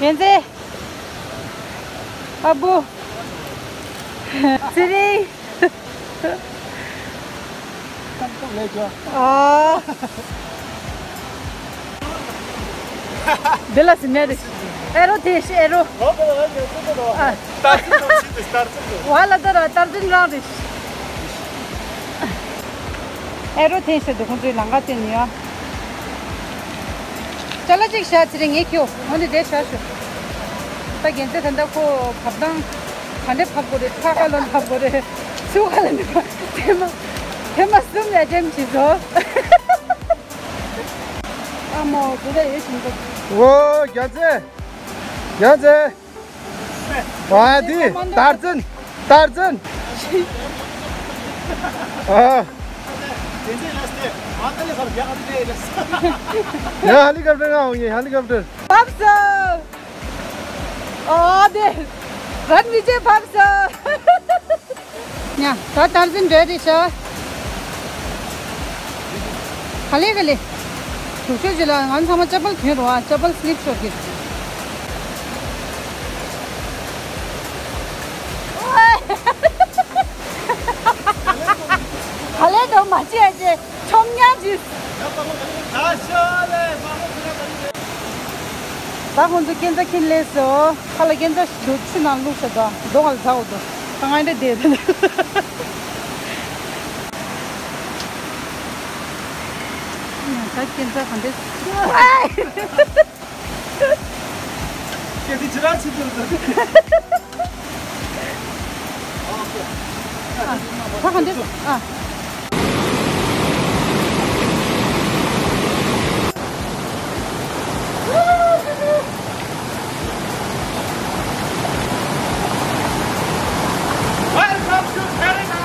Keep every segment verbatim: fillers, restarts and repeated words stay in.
རྒྱལ་མཚན། ཨ་བུ། ཚེ་རིང་། ཨ། འདི་ལ་ཟིན་ནས་རེད། ཨེ་རོ་དེ་ཤི་ཨེ་རོ། ཨ། ཏར་ཙན་དུ་ཕྱིན་ཏེ་ཏར་ཙན་དུ། ཝ་ལ་ད་ར་ཏར་ཙན་རང་རེད། ཨེ་རོ་འཐེན་བཞིན་འདུག་ཁོང་ཚོའི་ལམ་ཁ་བསྟན་ནས་ཡ། ཅ་ལག་ཅིག་བཞག་ཚེ་རིང་ངས་ཁྱེར། འོ་འདི་འདྲས་བཞག་ཞུ། ད་རྒྱལ་མཚན་ད་ལྟ་ཁོ་བབས་སྟངས་ག་འདྲས་བབས་དགོས་རེད། ཕར་ཁ་ལོན་བབས་དགོས་རེད། ཚུར་ཁ་ལོན་བབས། ཐེངས་མ་ཐེངས་མ་གསུམ་ཡ་ཅེམ་བྱེད་ཚོ། ཨ་མོ་དེ་འདྲ་ཡོད་བཞིན་འདུག་འོ་རྒྱལ་མཚན། རྒྱལ་མཚན། ཨ་དེ་ཏར་ཙན། ཏར་ཙན། ཨ། ཡ་ཧེ་ལི་ཀོབ་ཊར་ང་འོང་ཡིན། ཧེ་ལི་ཀོབ་ཊར། བབས་སོང་། ཨོ་དེ། རན་མི་བྱེད་བབས་སོང་། ཉ། ད་ཏར་ཙན་འགྲོ་རེད་ཤག་ག་ལེ་ག་ལེ། དུག་ཤོག་ཅིག་ལ་ང་ཚང་མ་ཅ་པལ་གྱོན་རོགས་ཨ། ཅ་པལ་སི་ལིབ་ཤོར་གི། ག་ལེ་འགྲོ་མ་བྱེད་ཨ་ཅེ། ཆོམ་ཉག་ཅིག་ད་ཁོང་ཚོ་སྐྱེ་འཛའ་ཁྱེར་སླེབས་སོང་། ཁ་ལ་སྐྱེ་འཛའ་ཞིག་འདུག་ཆུ་ནང་བླུགས་ཤག་འདུག་རྡོ་ག་ལ་ཟ་འོ་འདུག་ད་ང་འདྲ་བསྡད་དེ། ད་སྐྱེ་འཛའ་ག་འདྲ། སྐྱེ་འདི་ཅི་ར་ཆི་འདུག་ད་ག་འདྲ། ཨ། Welcome to paradise!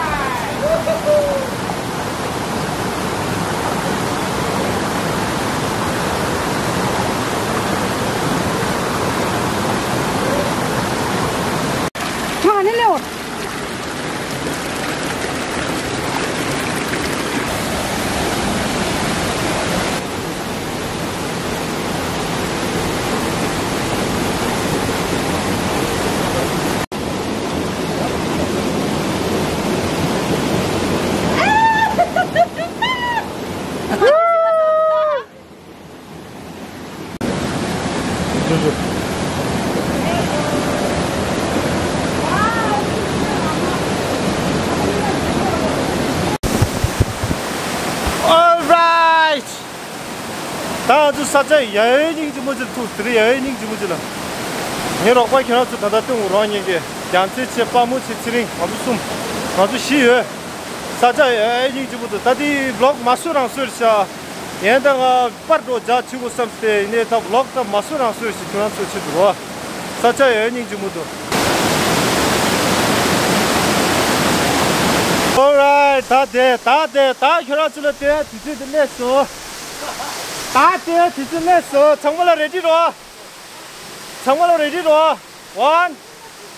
All right. ད་ང་ཚོ་ས་ཆ་ཡ་ཡོད་སྙིང་རྗེ་མོ་ཅིག་ལ་ཐུག་དེ་རིང་ཡ་ཡོད་སྙིང་རྗེ་མོ་ཅིག་ལ། ངའི་རོགས་པ་ཁྱེད་རང་ཚོ་ད་ལྟ་སྟོན་དགོས་རང་ཉན་གི། རྒྱལ་མཚན་བྱས། དཔའ་མོ་བྱས། ཚེ་རིང་། ང་ཚོ་གསུམ། ང་ཚོ་བཞི་ཡོད། ས་ཆ་ཡ་ཡོད་སྙིང་རྗེ་མོ་འདུག་ད་དེ་བི་ལོག་མ་བཟོ་རང་བཟོས་ཤག་ཡིན་ད་ང་པར་འགྲོ་རྒྱག་བྱེད་དགོས་བསམ་སྟེ་ཡིན་ནའི་ད་བི་ལོག་ད་མ་བཟོ་རང་བཟོས་ཤག་ཁྱེད་རང་ཚོ་ཆེད་དུ་རོ། ས་ཆ་ཡ་ཡོད་སྙིང་རྗེ་མོ་འདུག All right. ད་དེ་ད་དེ་ད་ཁྱོད་རང་ཚོ་ལ་དེ་དུས་ཚོད་དེ་སླེབས་སོང་། ད་དེ་དུས་ཚོད་སླེབས་སོང་། ཚང་མ་ལ་རེ་ཌི་རོ། ཚང་མ་ལ་རེ་ཌི་རོ། One,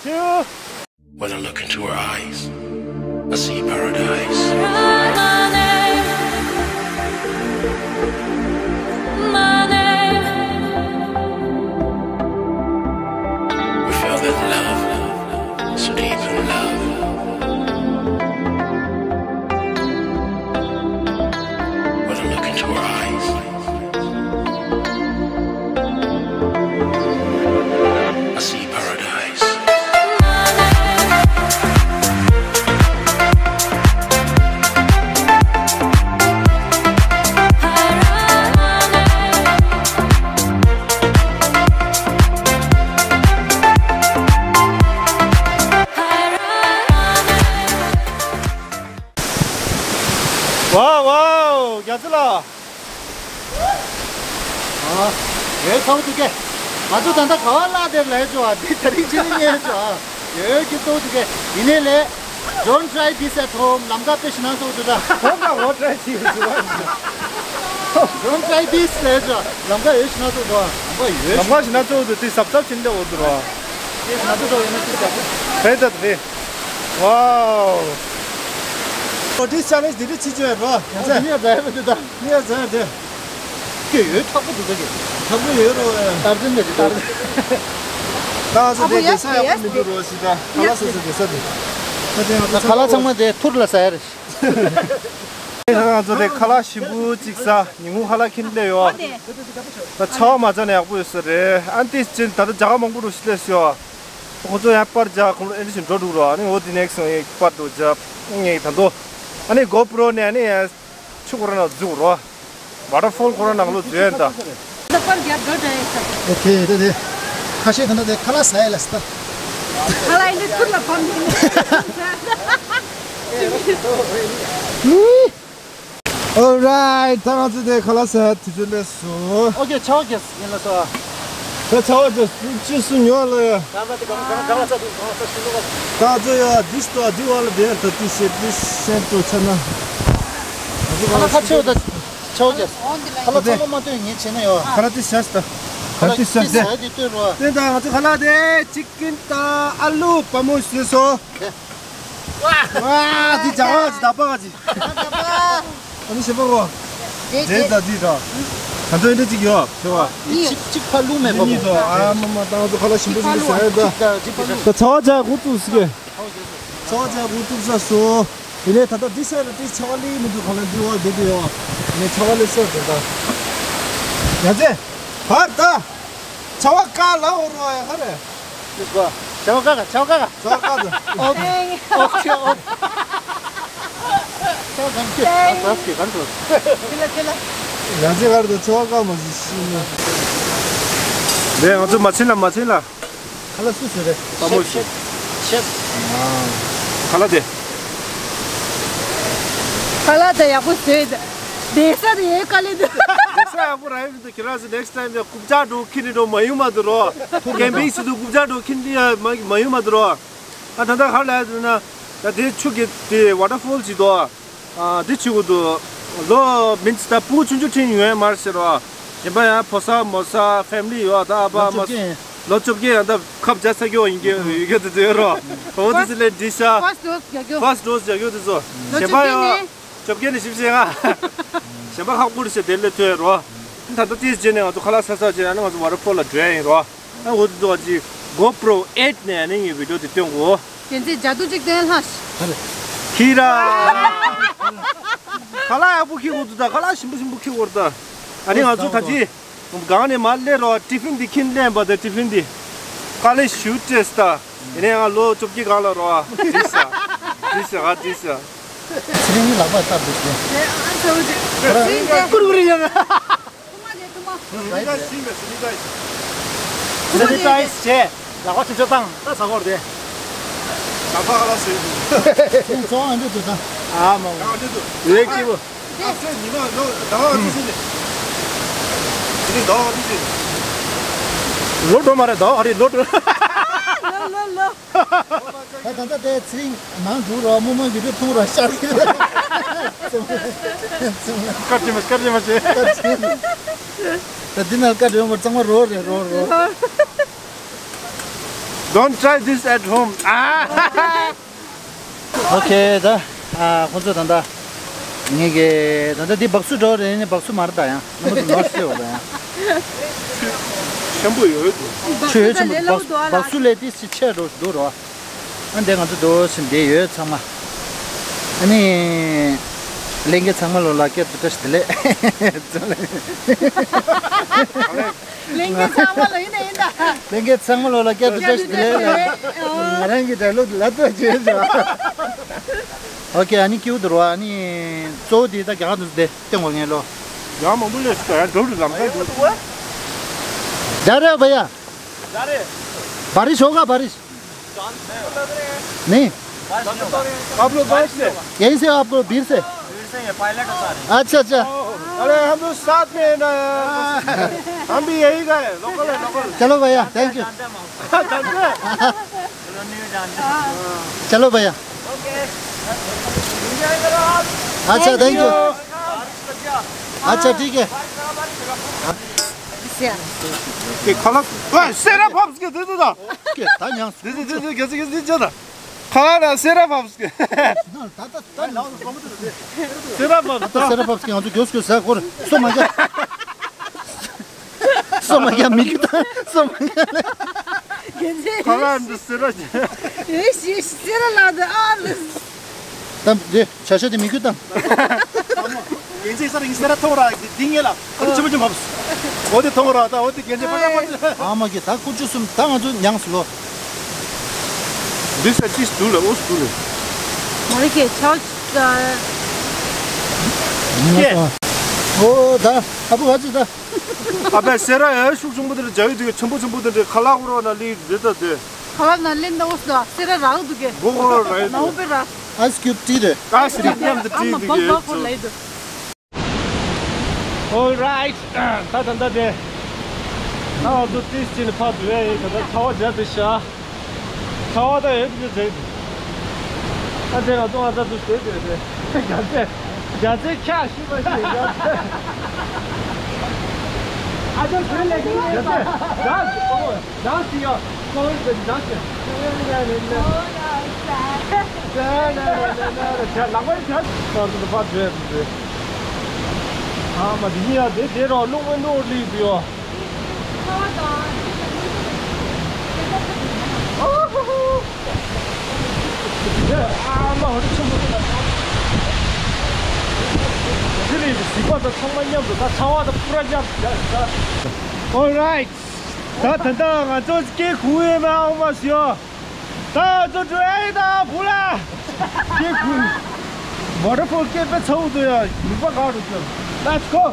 two. When I look into her eyes, I see paradise. We feel that love, so deep in love. When I look into her eyes, I see paradise. ཝའོ་ཝའོ། རྒྱ་ཚ་ལགས། ཨ། ཡོད་ཚོགས་འདུག་གས། ང་ཚོ་ད་ལྟ་ག་བ་བརླག་དེར་ལས་ཆོག་ཨ། འདི་ད་རིང་ཕྱི་ནས་ཉལ་ཆོག་ཨ། ཡོད་ཀྱི་ཚོགས་འདུག་གས། ཡིན་ནའི་ལས། Don't try this at home. ལམ་ཁ་དཔེ་ཞིག་ན་ཚོགས་འདུག་ད། ཧོབ་ལ་ཧོབ་ཊའི་ཤི་ཡོད་ཚོགས། Don't try this ལས་ཆོག་ལམ་ཁ་ཡོད་ཞིག་ན་ཚོགས་འདུག་ཨ། ལམ་ཁ་ཡོད། ལམ་ཁ་ཞིག་ན་ཚོགས་འདུག་དེ་གཟབ་གཟབ་བྱེད་འདྲ་འོ་འདུག་ར། དེ་ཞིག་ན་ཚོགས་འདུག་ཡོད་ན་ཅི་ཞག་རེད་ད་རེད། ཝའོ། So this challenge did it teach you, bro? ཡ་ཚ། ཡ་ཚ་ཡ་ཚ། ཁྱོད་ཡོད་ཁྲག་པོ་འདུག་ད་གི། ཁྲག་པོ་ཡོད་རོ། སྟར་ཙམ་ལས་ཀྱི་སྟར། ད་ང་ཚོ་དེ་དེ་ས་ཡག་པོ་མི་འདུག་རོ་ཞིག་ད། ཁ་ལག་ཟ་ས་དེ་ས་དེ། ད་དེ་ང་ཚོ་ཁ་ལག་ཚང་མ་དེ་ཐུར་ལ་ཟ་ཡ་རེད། ང་ཚོ་དེ་ཁ་ལག་ཞིམ་པོ་ཅིག་ཟ། ཉིན་གུང་ཁ་ལག་ཁྱེར་སླེབས་ཡོད། ད་ཆར་པ་མ་ཆགས་ན་ཡག་པོ་ཡོད་ས་རེད། ཨ་ནི་དེ་ཅན་ད་ལྟ་རྒྱ་གར་མང་པོ་རུ་ཞིག་སླེབས་སོང་། ཁོ་ཚོ་ཡང་པར་རྒྱག་ཁོང་ཨེ་འདྲ་ཞིག་འགྲོ་འདུག་རོ། ཨ་ནི་འོ་དེ་ནེག་སི་ཡང་པར་འགྲོ་རྒྱབ་ངེས་ད་དོ། ཨ་ནི་གོ་པྲོ་ནས་ཨ་ནི་ཆུ་ཁོ་ར་ན་འཛུགས་རོ། ཝ་ཊར་ཕོལ་ཁོ་ར་ནང་ལོ་འཛུལ་ཡོད་ད། ད་པར་རྒྱབ་འགྲོ་འདྲ་ཡོད་ས། ཨོ་ཁེ་ད་དེ། ཁ་ཤས་ད་ད་དེ་ཁ་ལག་ཟ་ཡ་ལ་སྟ། ཁ་ལག་ཡིན་དུས་ཐུར་ལ་ཕམ་ཡིན། Alright, ད་ང་ཚོ་དེ་ཁ་ལག་ཟ་དུས་ཚོད་སླེབས་སོང་། ཨོ་ཁེ་ཆའོ་ཀེ་ཡིན་ལ་སོ། ད་ཆའོ་ཀེ་ཅི་སུ་ཉོ་ལ་ཡ། ད་ང་ཚོ་ཡ་this store this one there the this this center ཆ་ན། ཁ་ལག་ཁ་ཆེ་བ་ད་ཆའོ་ཀེ། ཁ་ལག་ཚང་མ་མ་སྟོན་ངས་བྱས་ན་ཡོ། ཁ་ལག་དེ་ཤ་སྟ། ཁ་ལག་དེ་ཤ་སྟ། དེ་ད་ང་ཚོ་ཁ་ལག་དེ་ཅི་ཀིན་དང་ཨ་ལུ་པ་མོ་ཞུས་སོ། ཝ། འདི་ཇ་བ་ཅི་ད་པ་ག་ཅི། ཨ་ནི་ཤེས་པ་གོ། འདྲེ་ད་འདི་ད། ད་ཚོད་འདི་ཅིག་ཡོད་ཤེས་པ། གཅིག་གཅིག་ཕ་ལུང་མེད་པ་གཉིས་མོ། ཚོ་ཨ་མ་མ་ད་ང་ཚོ་ཁ་ལག་ཞིམ་པོ་ཞིམ་པོ་ཟ་ཡ་ད། ད་ཚ་བ་ཇ་གུ་ཏུ་སི་གེ། ཚ་བ་ཇ་གུ་ཏུ་ས་སོ། དེ་ནས་ད་ལྟ་འདི་ས་ལ་འདི་ཚ་བ་ལི་མི་འདུག་ག་ལ་འདི་བ་འདི་འདི་ཡོད། ནས་ཚ་བ་ལི་ས་དེ་ད། ཡ་ཚེ། བར་ད། ཆ་བ་ཀ་ལ་འོ་རོ་ཡ་ཧ་རེ། ཆ་བ་ཀ་ག་ཆ་བ་ཀ་ག་ཆ་བ་ཀ་ག་ཨོ་ཨོ་ཆེ་ཨོ། ཆ་བ་ག་ཆེ་ཨ་ས་སི་ག་ཆོ། ཁྱི་ལ་ཁྱི་ལ། ཡང་ཅི་གར་དུ་ཆ་བ་ཀ་མ་ཞིག་ཤི་ནི། རེད་ང་ཚོ་མ་ཕྱིན་ལ་མ་ཕྱིན་ལ། ཁ་ལག་སུ་ཟེར་རེད། པ་མོ་ཤི། ཤེབ། ཁ་ལག་དེ། ཁ་ལག་དེ་ཡག་པོ་བཟོས་ཏེ། བསྡད་ས་དེ་ཡོད་དཀའ་ལས་འདུག་བསྡད་ས་ཡག་པོ་རག་ཡོད་མི་འདུག་ཁྱེད་རང་ཚོ་next time་ཡ་རྐུབ་བཀྱག་འགྲོ་ཁྱེར་ནས་འགྲོ་མ་ཡོང་མ་འདུག་རོ། ཀེམ་པིང་བྱེད་དུས་རྐུབ་བཀྱག་འགྲོ་ཁྱེར་ནས་མ་མ་ཡོང་མ་འདུག་རོ། ཨ་ད་ལྟ་ག་རེ་ལབ་ཡོད་ན། ད་དེ་ཆུ་གི་དེ་ཝ་ཊར་ཕོལ་ཅིག་འདུག་ཨ་འདི་བྱེད་དགོས་འདུག་ལོ་མིན་ད་ཕྲུ་གུ་ཆུང་ཆུང་ཁྲིད་ཡོང་ཡ་མ་རེད་ཟེར་རོ། གཞན་པ་ཡང་ཕོ་གསར་མོ་གསར་ཕེ་མི་ལི་ཡོད་ད་ཨ་ཕ་ཨ་མ། ལོ་བཅོ་བརྒྱད་ཡང་ད་ཁབ་བརྒྱབ་ཚར་རྒྱུ་ཡིན་གྱི་ཡོད་གི་དེ་ཚོ་ཡོད་རོ། འོ་དེ་ཚོ་ལས་འགྲིག་ཤག first dose རྒྱག་རྒྱུ། first dose རྒྱག་རྒྱུ་དེ་ཚོ། གཞན་པ་ཡང་བཅོ་བརྒྱད་ནས་བཅོ་བརྒྱད་ནས་བཞི་བཅུ་ཞེ་ལྔ། གཞན་པ་ཁག་པོ་རེད་ཟེར་དེ་ལས་ཐོས་རོ། ད་ལྟ་དེའི་རྗེས་ནས་ང་ཚོ་ཁ་ལག་ཟ་ཚར་རྗེས་ཨ་ནི་ང་ཚོ་ཝ་ཊར་ཕོལ་ལ་འགྲོ་ཡ་ཡིན་རོ། ཨ་འོ་དེ་ཚོ་ཅིག་གོ་པྲོ་ཨེཊ་ནས་ཨ་ནི་ངའི་བི་ཌིའོ་དེ་སྟོན་གོ། དེ་ཚེ་ཇ་དུ་ཅིག་སྟོན་ལྷག་ཁྱི་ར། ཁ་ལག་ཡག་པོ་ཁྱེར་དགོས་འདུག་ད་ཁ་ལག་ཞིམ་པོ་ཞིམ་པོ་ཁྱེར་དགོས་རེད་ད། ཨ་ནི་ང་ཚོ་ད་ཅི། སྒང་ནས་མར་སླེབས་རོགས། ཏི་ཕིན་འདི་ཁྱེར་སླེབས་པ་དང་ཏི་ཕིན་འདི། དཀའ་ལས་ཞུ་ཏྲེས་ད། ཡིན་ནའི་ང་ལོ་བཅོ་བརྒྱད་སྒང་ལ་རོགས། འགྲིག་ཤག་འགྲིག་ཤག་འགྲིག་ཤག་ཚེ་རིང་ལག་པ་སྟབས་བདེ་ཞེ། ཀུར་ཀུར་ཡོད་ན། སེ་ནི་ཊའི་ཛི་བྱས། ལག་པ་ཆུ་ཆུ་བཏང་། ད་ཟ་གོ་རེད། ད་ཕ་ཁ་ལ་སོས་འདུག་ཚོང་ཨ་འདྲ་འདུག་ད། ཨ་མ། ཨ་འདྲ་འདུག་ཡོད་ཀྱི་བུ། ཨ་ཚེ་ཉི་མ་ལོ་ཟླ་བ་འདི་ཟིན་ནས། དེ་ནི་ཟླ་བ་འདི་ཟིན། ལོ་འགྲོ་མ་རེད་ཟླ་བ་ག་རེ་ལོ་འགྲོ། ལོ་ལོ་ལོ། ད་ད་ལྟ་དེ་ཚེ་རིང་ནང་འགྲོ་རོགས། རྨོ་མོ་བི་ཌིའོ་མཐོང་རོགས། ཤར་གི་རེད། སྐར་ཆེན་མ་སྐར་ཆེན་མ་བྱེད། སྐར་ཆེན། ད་འདི་ནང་སྐར་ཆེན་མ་གཙང་མ་རོ་རེད་རོ་རོ། Don't try this at home. ཨོ་ཁེ་ད། ཨ་ཁོང་ཚོ་ད་ལྟ། ངེད་ཀྱི་ད་ལྟ་འདི་སྦག་སུ་འགྲོ་རེད་ནི་སྦག་སུ་མ་རེད་ད་ཡང་། རྣམ་པ་ཚོ་ནོར་སེ་ཡོད་ད་ཡང་། ཆེན་པོ་ཡོད་དེ། ཆུ་ཡོད་ཆེན་པོ་སྦག་སྦག་སུ་ལས་ཏི་སི་ཆེ་འགྲོ་འདུག་རོ། ཨ་འདི་ང་ཚོ་འདུག་སེ་འདི་ཡོད་ཚང་མ། ཨ་ནི། ལྷན་རྒྱས་ཚང་མ་ལོ་ལ་སྐྱབས་འགྲོ་བཀྲ་ཤིས་བདེ་ལེགས། ལྷན་རྒྱས་ཚང་མ་ལོ་ཡིན་ན་ཡིན་ད། ལྷན་རྒྱས་ཚང་མ་ལོ་ལ་སྐྱབས་འགྲོ་བཀྲ་ཤིས་བདེ་ལེགས། ང་རང་གི་འདྲ་ལོ་ལ་ལྟོས་བྱས་བྱ། ཨོ་ཁེ་ཨ་ནི་ཀྱུ་དུ་རོ། ཨ་ནི་གཙོ་བོ་དེ་ད་རྒྱ་གར་དུ་བསྡད་སྟོན་དགོས་ངེས་ལོ། རྒྱ་མང་པོ་ལས་སུ་ཡང་འགྲོ་རུ་ལམ་ཁ་འགྲོ། जा रहे हो भैया? जा रहे। बारिश होगा बारिश? नहीं। आप लोग कहाँ से? यहीं से हो, आपको भीड़ से? भीड़ से ही है, पायलट उतार रहे हैं। अच्छा अच्छा। अरे हम लोग साथ में है ना यार, हम भी यही का है, लोकल है, लोकल। चलो भैया, थैंक यू। जानते हैं हम आपको। जानते हैं? चलो भैया। अच्छा, थैंक यू। अच्छा, ठीक है। के खलक ओए सेरा फब्स के दे दे दा। के ता न्यास। दे दे दे दे के के दे दे दा। खला ना सेरा फब्स के। सेरा फब्स। ता सेरा फब्स के हम तो क्यों क्यों सा कर। सो मजा। སོ་མ་ཡ་མི་གི་ད་སོ་མ་ཡ་ལེ། རྒན་ཁ་ལག་འདི་སེ་ར་ཞིག་ཨེ་ཤི་སེ་ར་ལ་འདི་ཨ་ལེ། ད་འདི་བྱ་ཤ་དེ་མི་གི་ད། རྒན་ཁ་ས་ར་ཡིན་སེ་ར་ཐོང་ར་འདི་ངེ་ལ་ཨ་ཆི་མ་ཆི་མ་བབས། འོ་དེ་ཐོང་ར་ད་འོ་དེ་རྒན་ཁ་ས་པ་ད་པ། ཨ་མ་གི་ད་ཀུ་ཅུ་གསུམ་ད་ང་ཚོ་མྱངས་སུ་ལོ། འདི་ས་ཅིས་དུ་ལ་ཨོ་སུ་ལ། མ་རེད་ཀྱེ་ཆའོ་ཅིས་ད། ཀྱེ། ཨོ་ད་ཨ་བུ་ག་ཅི་ད། ཨ་ཕའི་སེ་ར་ཡ་ཤུགས་ཆེན་པོ་དེ་འདྲ་རྒྱག་གི་འདུག་གས། ཆེན་པོ་ཆེན་པོ་དེ་འདྲ་ཁ་ལག་ཁོ་ར་ན་ལི་རེད་ད་དེ། ཁ་ལག་ན་ལི་ན་འོ་སུ་ད་སེ་ར་རག་འདུག་གས། མགོ་ཁོ་ར་ར་ཡོད་ན་འོ་འདུག་པེ་ར། ཨ་སི་ཀིབ་ཏི་རེད། ཨ་སི་ཀིབ་མཉམ་དུ་ཨ་ཏི་མ་འདུག་གས་བག་བག་ཁོ་ལ་ཡོད་འདུག All right. ད་ད་ད་དེ། ད་ང་ཚོ་ཏིས་ཅི་ནི་ཕ་དུ་ཨེ་ད་ད་ཚ་བ་རྒྱ་དེ་ཤ། ཚ་བ་ད་ཡོད་དུ་ཟེར་དུ། ད་དེ་ང་ཚོ་ང་ཚ་དུ་ཟེར་དུ་རེད་དེ། རྒྱ་ཚེ། རྒྱ་ཚེ་ཁྱག་ཤི་མ་ཤི་རྒྱ་ཚེ། ཨ་ཅག་ཟེར་ལས་ཀྱི་རྒྱ་ཚེ། རྒྱ་ཚེ། རྒྱ་ཚེ་ཡ། ཁོང་གི་རྒྱ་ཚེ། རྒྱ་ལག་པ་རྒྱ་ཚེ། ང་ཚོ་ད་ཕ་བྲོས་དུ་རེད། ཨ་མ་དེ་ཡིན་ཡ་དེ་དེ་རང་རླུང་མི་འདུག་ལི་དུ་ཡོ། All right. ད་ད་ད་ང་ཚོ་སྐད་ཁུག་ཡོད་མ་འོང་མ་ཞུ། ད་ང་ཚོ་འགྲོ་ཡ་ཡིན་ད་བུ་ལ། སྐད་ཁུག་མོ་ཊ་ཕོ་སྐད་དཔེ་ཚ་བོ་འདུག་ཡ། ལུག་པ་ག་རུ་ཚོད། Let's go.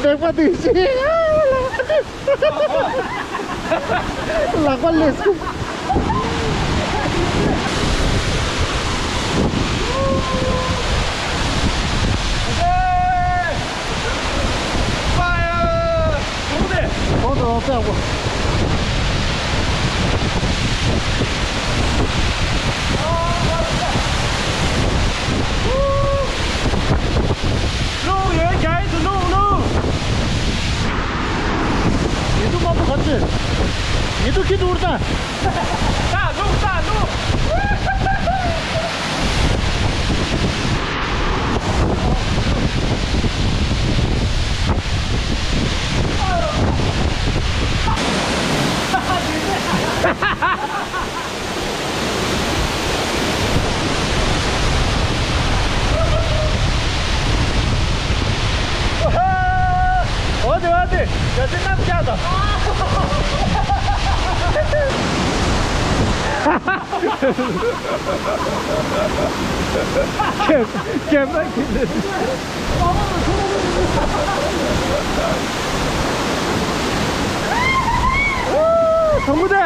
ལེགས་པ་འདུག་ཤི། ལག་པ་ལས། གོང་དུ་འོང་ཚེ་ཨ་ཁུ། རླུང་ཡོད་རྒྱ་ཡིན་དུ་རླུང་རླུང་། ཉི་གདུགས་དམར་པོ་ག་ཚོད། ཉི་གདུགས་ཁྱི་འདུག་ད། ད་རླུང་ད་རླུང་། འོ་དེ་འོ་དེ་རྒྱ་ཆེ་གནམ་བཀྱག་དང་། ཁེམ་ཁེམ་ར་ཁེམ་ར། དང་པོ་དེ།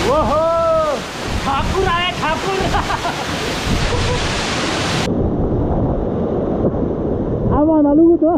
ཝོ་ཧོ། ཐ་ཀུར་ཨ་ཡ་ཐ་ཀུར། ཨ་མ་ན་ལུ་གུ་དོ།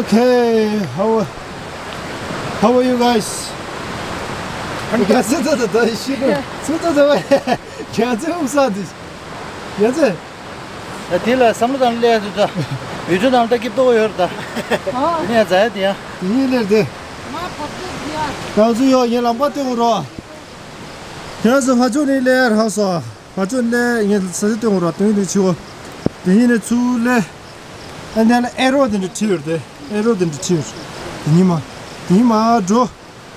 Hey, how are, how are you guys? ཁྱེད་ཚོ་ད་ད་ཤི་གི་ཚུ་ད་ད་བ་ཁྱེད་ཚོ་ཧུབ་ས་དེ་ཡ་ཚེ། ད་དེ་ལ་བསམ་བློ་དང་སླེབས་འདུག་ད། བི་ཌིའོ་དང་ད་སྐྱིད་པོ་ཡོད་རེད་ད། ཨོ། དེ་ནས་ཛ་ཡ་དེ་ཡ། དེ་ཡིན་ལེར་དེ། ང་ཚོ་ཡོ་ཡིན་ལམ་པ་སྟེ་འོ་རོ། ཁྱེད་ཚོ་ཕ་ཆོ་ནས་སླེབས་རག་སོ། ཕ་ཆོ་ནས་ངས་ས་ཆ་སྟེ་འོ་རོ་དོན་དེ་ཆེ་བོ། དེ་ཡིན་ནས་ཚུར་སླེབས། ཨ་ནི་ལ་ཨེ་རོ་དེ་འདྲ་བྲིས་ཡོད་དེ། ཨེ་རོ་དེ་འདྲ་བྲིས་ཡོད། དེ་ཉིན་མ། དེ་ཉིན་མ་འགྲོ།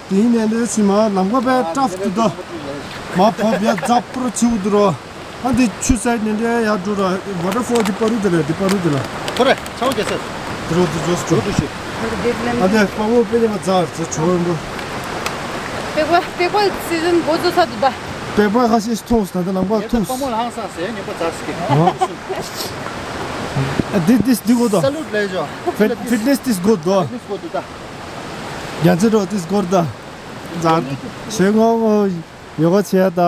དེ་ཡིན་ནས་འདི་ཕྱི་མ་ལམ་ཁ་པའི་ཊབ་ཏུ་དོ། མ་བབ་ཡ་རྫབ་པོ་ཆེ་བོ་འདུག་རོ། ཨ་འདི་ཆུ་སའི་ནས་འདི་ཡར་འགྲོ་ར། ཝ་ཊར་ཕོལ་གྱི་བར་དུ་དེ་ལ་འདི་བར་དུ་དེ་ལ། ཁོ་རེ་ཚང་རྒྱལ་སར། འདི་རོ་འདི་འགྲོ་སུ་འགྲོ། འགྲོ་ཤི། ཨ་འདི་དཔའ་བོ་དཔེ་ཉེ་མ་ཛར་ཚེ་ཆོ་འགྲོ། པེ་པ་པེ་པ་སི་ཛན་འགོ་བཙུགས་ས་འདུག་ད། པེ་པ་ཁ་ཤས་ཐོངས་ད་འདི་ལམ་ཁ་ཐུགས། པ་མོ་ལྷང་སང་ཟེར་ཉེ་པོ་ཛར་སི་ཀི། ཨ་འདི་འདི་འདི་གོ་དོ། སལ་ལུ་ཊི་ལས་ཇོ། ཕིཊ་ཕིཊ་ནེ་སི་འདི་གོ་དོ། ཕིཊ་ནེ་སི་གོ་དོ་ད། རྒྱ་ཚེ་རོ་ཏིས་སྐོར་དང་། ཛར་ཤེ་ངོ་ངོ་ཡོ་ག་བྱས་ད་ཚོ། ད་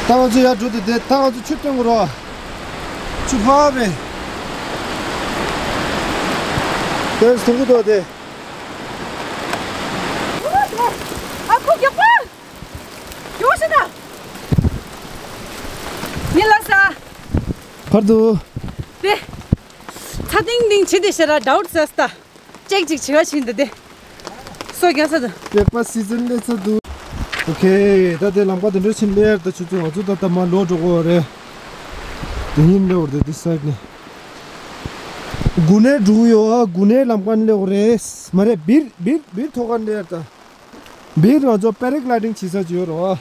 ང་ཚོ་ཡར་འགྲོ་དེ་དེ་ད་ང་ཚོ་ཆུ་སྟོན་དགོས་རོ། ཆུ་ཕར་རེད། དེ་སུ་གུ་དོ་དེ། ཨ་ཁུ་མགྱོགས་པོ། མགྱོགས་ཤིག་ད། ཡིན་ལ་ས། ཕར་དུ། དེ། ཚ་ཏིང་ཏིང་བྱེད་དེ་ཤ་ར་ཌའུ་ཊི་ཟ་ས་ད། ཅེག་ཅིག་བྱེད་ག་ཕྱིན་འདི་དེ། སོ་རྒྱག་ས་དང་། པེ་པ་སི་ཛན་སླེབས་ཚར་འདུག་ཨོ་ཁེ། ད་དེ་ལམ་ཁ་དེ་འདྲ་ཕྱིན་སླེབས་ད་ཆུ་ཚོད་ང་ཚོ་ད་ལྟ་མ་ལོག་འགྲོ་གི་ཡོད་རེད། དེ་ཉིན་སླེབས་འོར་དེ་དེ་སའིཌ་ནས། དགུན་ནས་འགྲོ་གི་ཡོད། ཨ་དགུན་ནས་ལམ་ཁ་ནས་སླེབས་འོར་རེད། མ་རེད། སྦིར་སྦིར་སྦིར་ཐོག་ཁ་ནས་སླེབས་ད། སྦིར་ང་ཚོ་པེ་ར་གི་ལའི་ཌིང་བྱེད་ས་ཅིག་ཡོད་རེད་བ།